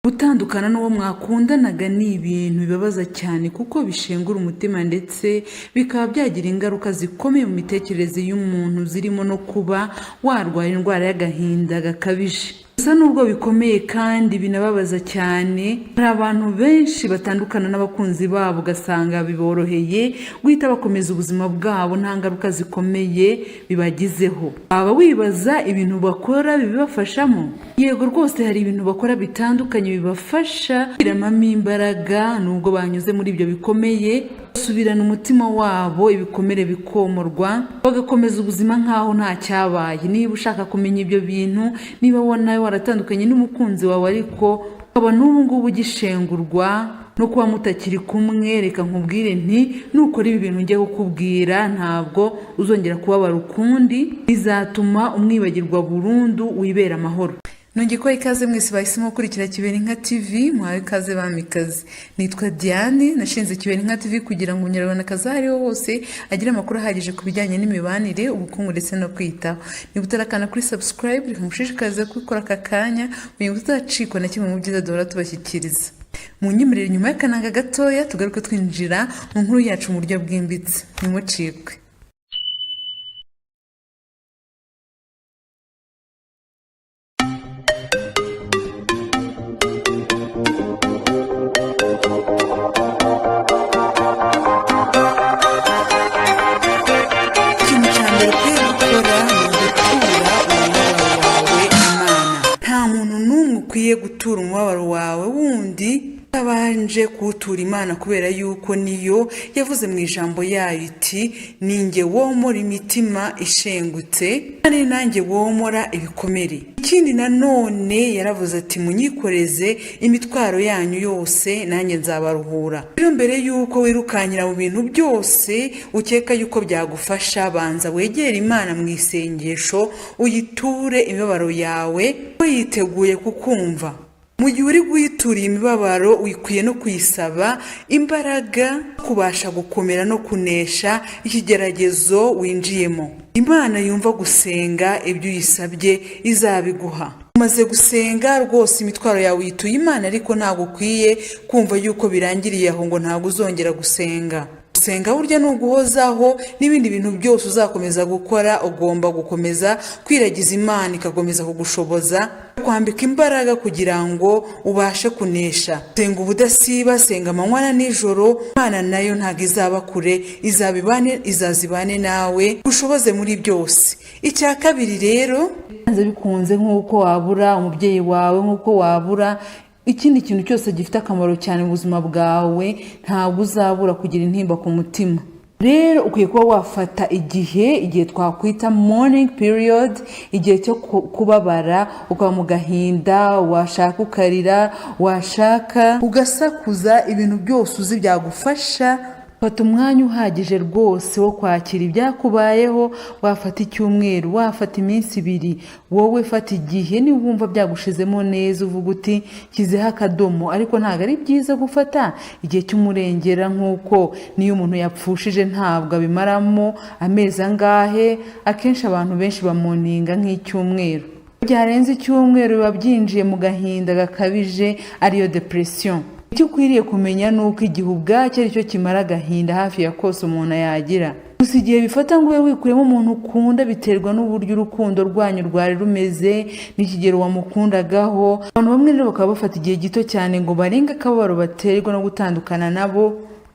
Gutandukana n'uwo mwakundanaga ni ibintu bibabaza cyane, kuko bishengura umutima ndetse bikaba byagira ingaruka zikomeye mu mitekerereze y'umuntu, zirimo no kuba warwara indwara y'agahinda gakabije. Gusa nubwo bikomeye kandi binababaza cyane, hari abantu benshi batandukana n'abakunzi babo ugasanga biboroheye guhita bakomeza ubuzima bwabo nta ngaruka zikomeye bibagizeho. Waba wibaza ibintu bakora bibibafashamo? Yego rwose, hari ibintu bakora bitandukanye bibafasha kwiremamo imbaraga nubwo banyuze muri ibyo bikomeye, basubirana umutima wabo, ibikomere bikomorwa, bagakomeza ubuzima nk'aho nta cyabaye. Niba ushaka kumenya ibyo bintu, niba nawe waratandukanye n'umukunzi wawe ariko ukaba n'ubu ngubu ugishengurwa no kuba mutakiri kumwe, reka nkubwire nti nukora ibi bintu ngiye kukubwira, ntabwo uzongera kubabara ukundi, bizatuma umwibagirwa burundu, wibera amahoro. Nongeye kubaha ikaze mwese bahisemo gukurikira Kiberinka TV. Muhawe ikaze bamikazi. Nitwa Diane, nashinze Kiberinka TV kugira ngo umunyarwandakazi aho ariho hose agire amakuru ahagije ku bijyanye n'imibanire, ubukungu ndetse no kwitaho. Niba utarakanda kuri subscribe, reka ngushishikarize kubikora aka kanya kugira ngo utazacikwa na kimwe mu byiza duhora tubashyikiriza. Mu nyemerere, nyuma y'akananga gatoya tugaruke twinjira mu nkuru yacu mu buryo bwimbitse. Ntimucikwe. Ikintu cya mbere ukwiye gukora ni ugutura umubabaro wawe Imana. Nta muntu n'umwe ukwiye gutura umubabaro wawe wundi utabanje kuwutura Imana, kubera yuko niyo yavuze mu ijambo yayo iti: "Ninjye womora imitima ishengutse, kandi nanjye womora ibikomere." Ikindi nanone yaravuze ati: "Munyikoreze imitwaro yanyu yose, nanjye nzabaruhura." Rero mbere yuko wirukankira mu bintu byose ukeka yuko byagufasha, banza wegere Imana mu isengesho, uyiture imibabaro yawe, we yiteguye kukumva. Mu gihe uri guyitura iyi mibabaro, wikwiye no kuyisaba imbaraga kubasha gukomera no kunesha ikigeragezo winjiyemo. Imana yumva gusenga, ibyo uyisabye izabiguha. Umaze gusenga rwose, imitwaro yawe uyituye Imana, ariko ntabwo ukwiye kumva yuko birangiriye aho, ngo ntabwo uzongera gusenga. Gusenga burya ni uguhozaho, n'ibindi bintu byose uzakomeza gukora ugomba gukomeza kwiragiza Imana, ikakomeza kugushoboza, kwambika imbaraga kugira ngo ubashe kunesha. Senga ubudasiba, senga amanywa na nijoro. Imana nayo ntabwo izaba kure, izabibane, izazibane nawe, ushoboze muri byose. Icya kabiri rero, byanze bikunze, nk'uko wabura umubyeyi wawe, nk'uko wabura ikindi kintu cyose gifite akamaro cyane mu buzima bwawe, ntabwo uzabura kugira intimba ku mutima. Rero ukwiye kuba wafata igihe twakwita mourning period, igihe cyo kubabara, ukaba mu gahinda, washaka ukarira, washaka ugasakuza, ibintu byose uzi byagufasha. Fata umwanya uhagije rwose wo kwakira ibyakubayeho. Wafata icyumweru, wafata iminsi 2, wowe fata igihe. Niba wumva byagushizemo neza, uvuga uti nshyizeho akadomo. Ariko ntabwo ari byiza gufata igihe cy'umurengera, nk'uko niyo umuntu yapfushije ntabwo abimaramo amezi angahe. Akenshi abantu benshi bamourninga nk'icyumweru. Byarenze icyumweru biba byinjiye mu gahinda gakabije, ariyo depression. Icyo ukwiriye kumenya ni uko igihe ubwacyo aricyo kimara agahinda hafi ya kose umuntu yagira. Gusa igihe bifata ngo ube wikuremo umuntu ukunda biterwa n'uburyo urukundo rwanyu rwari rumeze n'ikigero wamukundagaho. Abantu bamwe rero bakaba bafata igihe gito cyane ngo barenge akababaro baterwa no gutandukana nabo,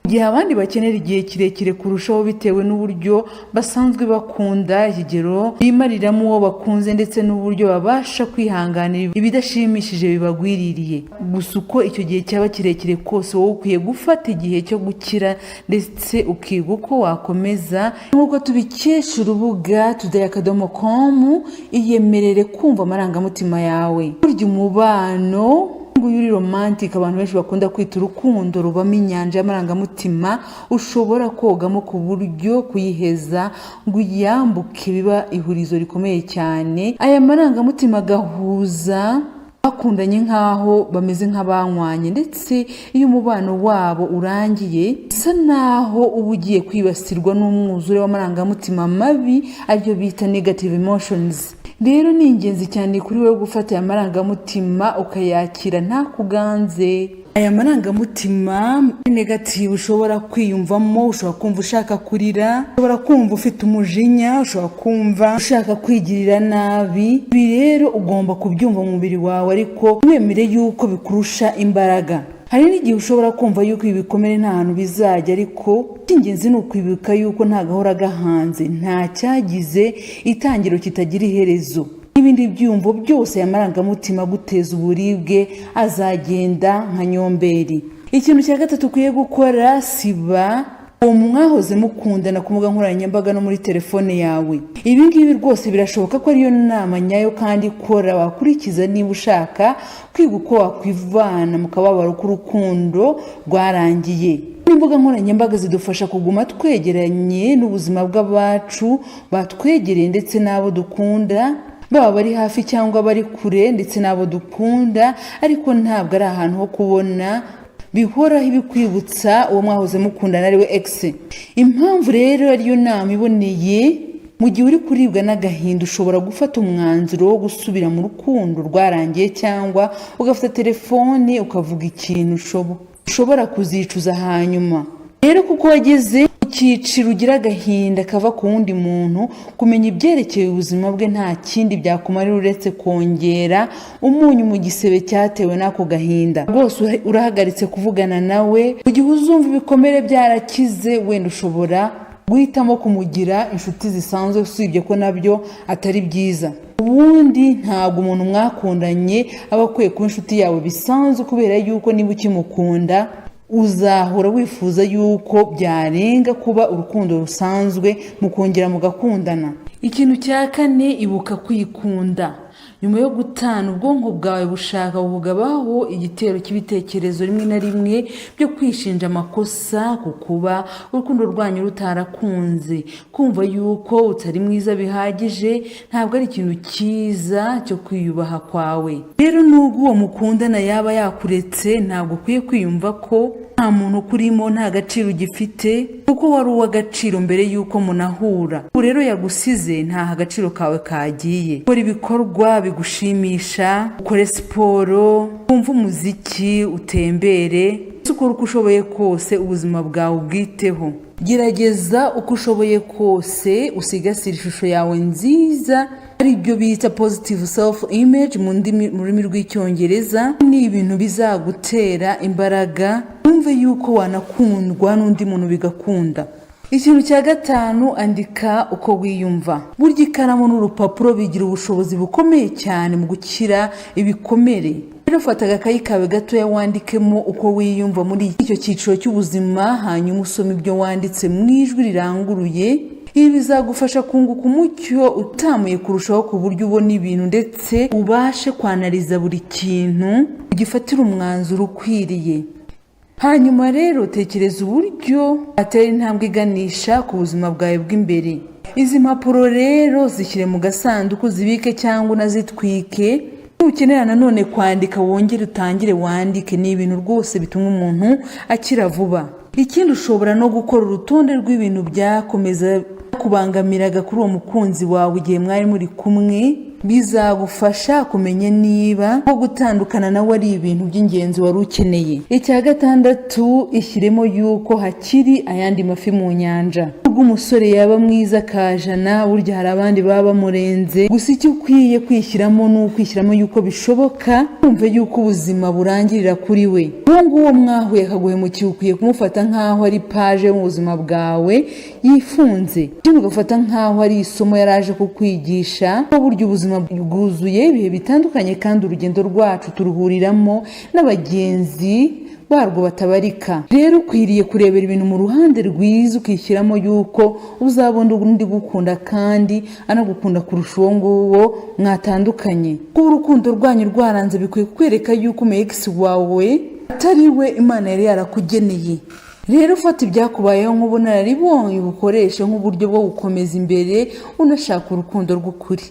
igihe abandi bakenera igihe kirekire kurushaho, bitewe n'uburyo basanzwe bakunda, ikigero bimariramo uwo bakunze, ndetse n'uburyo babasha kwihanganira ibidashimishije bibagwiririye. Gusa uko icyo gihe cyaba kirekire kose, wowe ukwiye gufata igihe cyo gukira, ndetse ukiga uko wakomeza. Nk'uko tubikesha urubuga today.com, iyemerere kumva amarangamutima yawe. Burya umubano nguyu uri romantic, abantu benshi bakunda kwita urukundo, rubamo inyanja y'amarangamutima ushobora kogamo, ku buryo kuyiheza ngo uyambuke biba ihurizo rikomeye cyane. Aya marangamutima agahuza bakundanye nk'aho bameze nk'abanywanye, ndetse iyo umubano wabo urangiye bisa naho uba ugiye kwibasirwa n'umwuzure w'amarangamutima mabi, aribyo bita negative emotions. Rero ni ingenzi cyane kuri wowe gufata aya marangamutima ukayakira ntakuganze. Aya marangamutima negative ushobora kwiyumvamo: ushobora kumva ushaka kurira, ushobora kumva ufite umujinya, ushobora kumva ushaka kwigirira nabi. Ibi rero ugomba kubyumva mu mubiri wawe, ariko ntiwemere yuko bikurusha imbaraga. Hari n'igihe ushobora kumva yuko ibi bikomere nta hantu bizajya, ariko icy'ingenzi ni ukwibuka yuko nta gahora gahanze, nta cyagize itangiro kitagira iherezo. N'ibindi byiyumvo byose, aya marangamutima aguteza uburibwe azagenda nka nyomberi. Ikintu cya gatatu ukwiye gukora: siba uwo mwahoze mukundana ku mbuga nkoranyambaga no muri telefone yawe. Ibi ngibi rwose birashoboka ko ariyo nama nyayo kandi ikora wakurikiza niba ushaka kwiga uko wakwivana mu kababaro k'urukundo rwarangiye. Imbuga nkoranyambaga zidufasha kuguma twegeranye n'ubuzima bw'abacu batwegereye ndetse n'abo dukunda, baba bari hafi cyangwa bari kure, ndetse n'abo dukunda, ariko ntabwo ari ahantu ho kubona bihoraho ibikwibutsa uwo mwahoze mukundana, ariwe ex. Impamvu rero ariyo nama iboneye: mu gihe uri kuribwa n'agahinda, ushobora gufata umwanzuro wo gusubira mu rukundo rwarangiye, cyangwa ugafata telefone ukavuga ikintu ushobora kuzicuza hanyuma. Rero kuko wageze mu cyiciro ugira agahinda kava ku wundi muntu, kumenya ibyerekeye ubuzima bwe nta kindi byakumarira uretse kongera umunyu mu gisebe cyatewe n'ako gahinda. Rwose urahagaritse kuvugana nawe. Mu gihe uzumva ibikomere byarakize, wenda ushobora guhitamo kumugira inshuti zisanzwe, usibye ko nabyo atari byiza. Ubundi ntabwo umuntu mwakundanye aba akwiye kuba inshuti yawe bisanzwe, kubera yuko niba ukimukunda uzahora wifuza yuko byarenga kuba urukundo rusanzwe, mukongera mugakundana. Ikintu cya kane: ibuka kwikunda. Nyuma yo gutana, ubwonko bwawe bushaka kukugabaho igitero cy'ibitekerezo rimwe na rimwe byo kwishinja amakosa ku kuba urukundo rwanyu rutarakunze. Kumva yuko utari mwiza bihagije ntabwo ari ikintu cyiza cyo kwiyubaha kwawe. Rero nubwo uwo mukundana yaba yakuretse, ntabwo ukwiye kwiyumva ko nta muntu ukurimo, nta gaciro ugifite, kuko wari uw'agaciro mbere y'uko munahura. Ubu rero yagusize, ntaho agaciro kawe kagiye. Kora ibikorwa bigushimisha, ukore siporo, wumve umuziki, utembere, ukore uko ushoboye kose ubuzima bwawe ubwiteho. Gerageza uko ushoboye kose usigasire ishusho yawe nziza, ari byo bita positive self image mu rurimi rw'Icyongereza. Ni ibintu bizagutera imbaraga, wumve yuko wanakundwa n'undi muntu bigakunda. Ikintu cya gatanu: andika uko wiyumva. Burya ikaramu n'urupapuro bigira ubushobozi bukomeye cyane mu gukira ibikomere. Rero fata agakayi kawe gatoya, wandikemo uko wiyumva muri icyo cyiciro cy'ubuzima, hanyuma usome ibyo wanditse mu ijwi riranguruye. Ibi bizagufasha kunguka umucyo utamuye kurushaho ku buryo ubona ibintu, ndetse ubashe kwanariza buri kintu, ugifatire umwanzuro ukwiriye. Hanyuma rero tekereza uburyo atera intambwe iganisha ku buzima bwawe bw'imbere. Izi mpapuro rero zishyire mu gasanduku, zibike cyangwa unazitwike. Nukenera nanone kwandika, wongere utangire wandike. Ni ibintu rwose bituma umuntu akira vuba. Ikindi, ushobora no gukora urutonde rw'ibintu byakomeza kubangamiraga kuri uwo mukunzi wawe igihe mwari muri kumwe. Bizagufasha kumenya niba ko gutandukana nawe ari ibintu by'ingenzi wari ukeneye. Icya gatandatu: ishyiremo yuko hakiri ayandi mafi mu nyanja. Nubwo umusore yaba mwiza kajana, burya hari abandi baba bamurenze. Gusa icyo ukwiye kwishyiramo ni ukwishyiramo yuko bishoboka, wumve yuko ubuzima burangirira kuri we. Uwo nguwo mwahuye akaguhemukiye, ukwiye kumufata nk'aho ari page mu buzima bwawe yifunze, ikindi ugafata nk'aho ari isomo yari aje kukwigisha, ko burya ubuzima bwuzuye ibihe bitandukanye, kandi urugendo rwacu turuhuriramo n'abagenzi barwo batabarika. Rero ukwiriye kurebera ibintu mu ruhande rwiza, ukishyiramo yuko uzabona undi gukunda kandi anagukunda kurusha uwo nguwo mwatandukanye. Kuba urukundo rwanyu rwaranze bikwiye kukwereka yuko umu ex wawe atari we Imana yari yarakugeneye. Rero ufata ibyakubayeho nk'ubunararibonye, ubukoreshe nk'uburyo bwo gukomeza imbere unashaka urukundo rw'ukuri.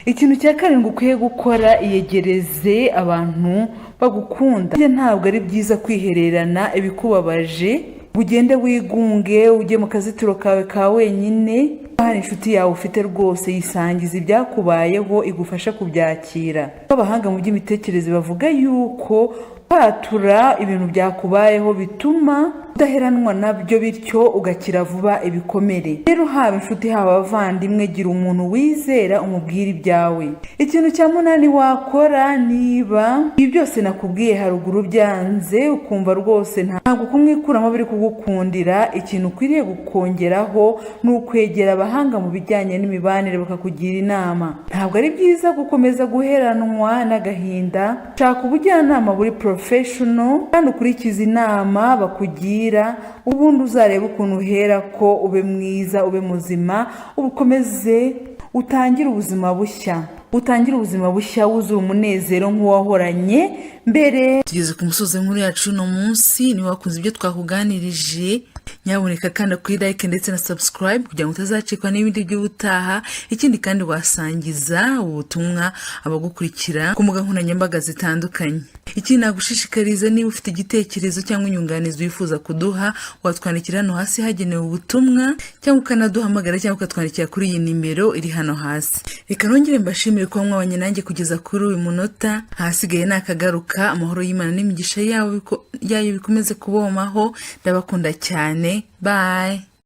Ikintu cya karindwi ukwiye gukora: iyegereze abantu bagukunda. Ntabwo ari byiza kwihererana ibikubabaje, ngo ugende wigunge, ujye mu kazitiro kawe ka wenyine. Hari inshuti yawe ufite rwose, yisangiza ibyakubayeho, igufasha kubyakira. Abahanga mu by'imitekerereze bavuga yuko kwatura ibintu byakubayeho bituma udaheranwa nabyo, bityo ugakira vuba ibikomere. Rero haba inshuti, haba abavandimwe, gira umuntu wizera umubwira ibyawe. Ikintu cya munani wakora niba ibi byose nakubwiye haruguru byanze, ukumva rwose ntabwo kumwikuramo biri kugukundira, ikintu ukwiriye gukongeraho ni ukwegera abahanga mu bijyanye n'imibanire bakakugira inama. Ntabwo ari byiza gukomeza guheranwa n'agahinda. Shaka ubujyanama buri professional kandi ukurikize inama bakugira, ubundi uzarebe ukuntu uhera ko ube mwiza, ube muzima, ukomeze utangire ubuzima bushya, utangire ubuzima bushya wuzuye umunezero nk'uwahoranye mbere. Tugeze ku musozi w'inkuru yacu uno munsi. Niba wakunze ibyo twakuganirije, nyabuneka kanda kuri like ndetse na subscribe kugira ngo utazacikwa n'ibindi by'ubutaha. Ikindi kandi, wasangiza ubutumwa abagukurikira ku mbuga nkoranyambaga zitandukanye. Ikindi nagushishikariza, niba ufite igitekerezo cyangwa inyunganizi wifuza kuduha, watwandikira hano hasi hagenewe ubutumwa, cyangwa ukanaduhamagara, cyangwa ukatwandikira kuri iyi nimero iri hano hasi. Reka nongere mbashimire kuba mwabanye nanjye kugeza kuri uyu munota. Ahasigaye ni akagaruka. Amahoro y'Imana n'imigisha yayo bikomeze kubomaho. Ndabakunda cyane. Bye.